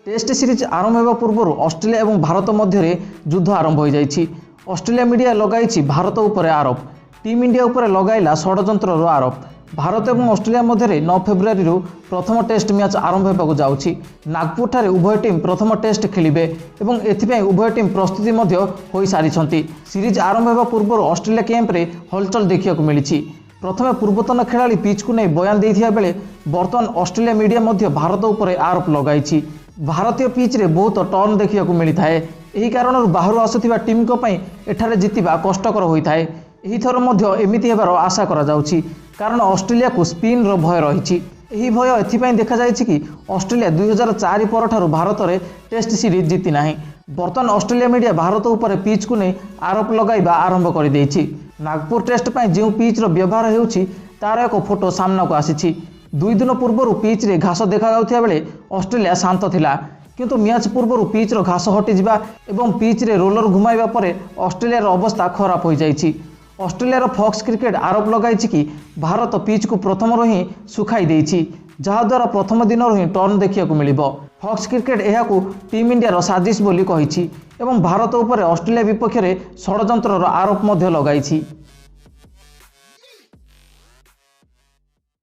Test series ଆରମ୍ଭ ହେବା ପୂର୍ବରୁ ଅଷ୍ଟ୍ରେଲିଆ ଏବଂ ଭାରତ ମଧ୍ୟରେ ଯୁଦ୍ଧ ଆରମ୍ଭ ହୋଇଯାଇଛି। ଅଷ୍ଟ୍ରେଲିଆ ମିଡିଆ ଲଗାଇଛି ଭାରତ ଉପରେ ଆରୋପ। ଟିମ୍ ଇଣ୍ଡିଆ ଉପରେ ଲଗାଇଲା ଷଡ଼ଯନ୍ତ୍ରର ଆରୋପ। ଭାରତ ଏବଂ ଅଷ୍ଟ୍ରେଲିଆ ମଧ୍ୟରେ 9 ଫେବୃଆରୀରୁ ପ୍ରଥମ ଟେଷ୍ଟ ମ୍ୟାଚ୍ ଆରମ୍ଭ ହେବାକୁ ଯାଉଛି। ନାଗପୁରଠାରେ ଉଭୟ ଟିମ୍ ପ୍ରଥମ ଟେଷ୍ଟ ଖେଳିବେ ଏବଂ ଏଥିପାଇଁ ଉଭୟ ଟିମ୍ ପ୍ରସ୍ତୁତି ମଧ୍ୟ ହୋଇସାରିଛନ୍ତି। ସିରିଜ୍ ଆରମ୍ଭ ହେବା ପୂର୍ବରୁ ଅଷ୍ଟ୍ରେଲିଆ କ୍ୟାମ୍ପରେ ହଲଚଲ ଦେଖିବାକୁ ମିଳିଛି। ପ୍ରଥମେ ପୂର୍ବତନ ଖେଳାଳି ପିଚ୍କୁ ନେଇ ବୟାନ ଦେଇଥିବା ବେଳେ ବର୍ତ୍ତମାନ ଅଷ୍ଟ୍ରେଲିଆ ମିଡିଆ ମଧ୍ୟ ଭାରତ ଉପରେ ଆରୋପ ଲଗାଇଛି। ଭାରତୀୟ ପିଚ୍ରେ ବହୁତ ଟର୍ନ ଦେଖିବାକୁ ମିଳିଥାଏ। ଏହି କାରଣରୁ ବାହାରୁ ଆସୁଥିବା ଟିମ୍ଙ୍କ ପାଇଁ ଏଠାରେ ଜିତିବା କଷ୍ଟକର ହୋଇଥାଏ। ଏହିଥର ମଧ୍ୟ ଏମିତି ହେବାର ଆଶା କରାଯାଉଛି, କାରଣ ଅଷ୍ଟ୍ରେଲିଆକୁ ସ୍ପିନ୍ର ଭୟ ରହିଛି। ଏହି ଭୟ ଏଥିପାଇଁ ଦେଖାଯାଇଛି କି ଅଷ୍ଟ୍ରେଲିଆ 2004 ପରଠାରୁ ଭାରତରେ ଟେଷ୍ଟ ସିରିଜ୍ ଜିତି ନାହିଁ। ବର୍ତ୍ତମାନ ଅଷ୍ଟ୍ରେଲିଆ ମିଡିଆ ଭାରତ ଉପରେ ପିଚ୍କୁ ନେଇ ଆରୋପ ଲଗାଇବା ଆରମ୍ଭ କରିଦେଇଛି। ନାଗପୁର ଟେଷ୍ଟ ପାଇଁ ଯେଉଁ ପିଚ୍ର ବ୍ୟବହାର ହେଉଛି, ତାର ଏକ ଫଟୋ ସାମ୍ନାକୁ ଆସିଛି। 2 ଦିନ ପୂର୍ବରୁ ପିଚ୍ରେ ଘାସ ଦେଖାଯାଉଥିବା ବେଳେ ଅଷ୍ଟ୍ରେଲିଆ ଶାନ୍ତ ଥିଲା, କିନ୍ତୁ ମ୍ୟାଚ୍ ପୂର୍ବରୁ ପିଚ୍ର ଘାସ ହଟିଯିବା ଏବଂ ପିଚ୍ରେ ରୋଲର ଘୁମାଇବା ପରେ ଅଷ୍ଟ୍ରେଲିଆର ଅବସ୍ଥା ଖରାପ ହୋଇଯାଇଛି। ଅଷ୍ଟ୍ରେଲିଆର ଫକ୍ସ କ୍ରିକେଟ ଆରୋପ ଲଗାଇଛି କି ଭାରତ ପିଚ୍କୁ ପ୍ରଥମରୁ ହିଁ ଶୁଖାଇ ଦେଇଛି, ଯାହାଦ୍ୱାରା ପ୍ରଥମ ଦିନରୁ ହିଁ ଟର୍ନ ଦେଖିବାକୁ ମିଳିବ। ଫକ୍ସ କ୍ରିକେଟ ଏହାକୁ ଟିମ୍ ଇଣ୍ଡିଆର ସାଜିଶ ବୋଲି କହିଛି ଏବଂ ଭାରତ ଉପରେ ଅଷ୍ଟ୍ରେଲିଆ ବିପକ୍ଷରେ ଷଡ଼ଯନ୍ତ୍ରର ଆରୋପ ମଧ୍ୟ ଲଗାଇଛି।